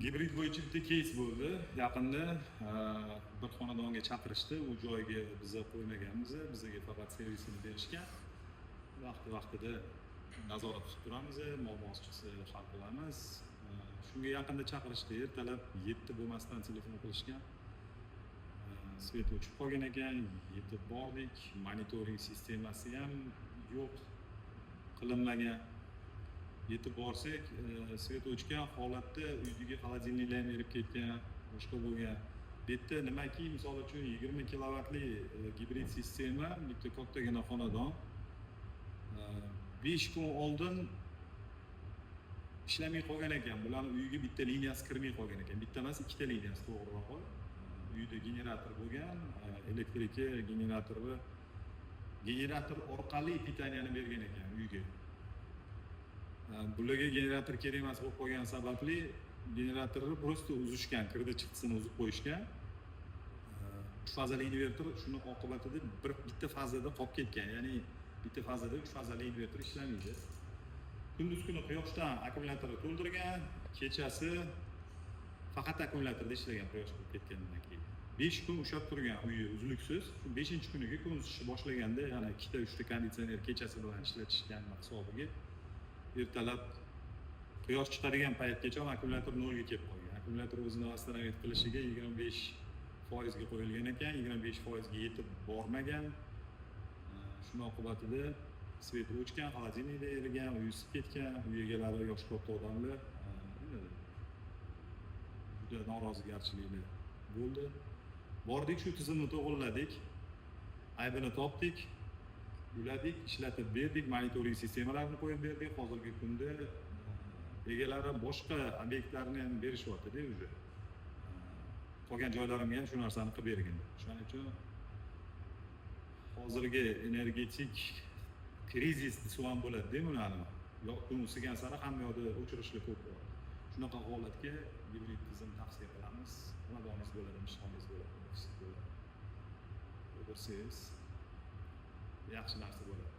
Gibrid bo'yicha bitta кейс bo'ldi. Yaqinda bir xonadonga chaqirishdi. U joyga biza qo'ymaganmiz, bizaga faqat servisini berishgan. Vaqti vaqtida nazorat qilib turamiz, muammosi chiqsa hal qilamiz. Shunga yaqinda chaqirishdi. Ertalab 7 bo'lmasdan telefon qilishgan. Свет o'chib qolgan ekan, yetib bordik. Monitoring sistemasi ham yo'q, qilinmagan. Yetib borsak, свет o'chgan holatda uydagi холодильник lar ham erib ketgan, boshqa bo'lgan. Bu yerda nimaki, misol uchun, 20 kilovatli gibrid sistema, bitta kattagina xonadon 5 kun oldin ishlamay qolgan ekan. Bularni uyiga bitta liniyasi kirmay qolgan ekan. Bitta emas, ikkita liniyasi, to'g'rirog'i. Uyda generator bo'lgan, elektrika generatori, generator orqali питание ni bergan ekan uyga. Bularga generator kerak emas bo'lib qolgani sababli generatorni просто uzishgan, kirdi chiqdisini uzib qo'yishgan. Uch fazali invertor shuni oqibatida bir bitta fazada qolib ketgan, ya'ni bitta fazada uch fazali invertor ishlamaydi. Kunduz kuni quyoshdan akkumulyatorni to'ldirgan, kechasi faqat akkumulyatorda ishlagan quyosh kirib ketgandan keyin. 5 kun ushlab turgan uyi uzluksiz. Shu beshinchi kuniga kun isishni boshlaganda yana ikkita, uchta konditsioner kechasi bilan ishlatishgan hisobiga ertalab quyosh chiqadigan paytgacha akkumulyator nolga kelib qolgan. Akkumulyator o'zini восстановить qilishiga 25%ga qo'yilgan ekan, 25%ga yetib bormagan. Shuni oqibatida свет o'chgan, холодильник da erigan, uy isib ketgan. Uy egalari yoshi katta odamlar, juda norozigarchiliklar bo'ldi. Bordik, shu tizimni to'g'irladik, aybini topdik, uladik, ishlatib berdik, monitoring sistemalarini qo'yib berdik. Hozirgi kunda egalari boshqa obyektlarni ham berishyaptida уже. Qolgan joylarimga ham shu narsani qilib bergin deb. Shuning uchun hozirgi energetik krizis desa ham bo'ladida bularni. Yo kun isigan sari hamma yoqda o'chirishlar ko'p bo'ladi. Shunaqa holatga gibrid tizim tavsiya qilamiz. Xonadoningiz bo'ladi, ishxonangiz bo'ladi, ofisingiz bo'ladi. O'tirsangiz yaxshi narsa bo'ladi.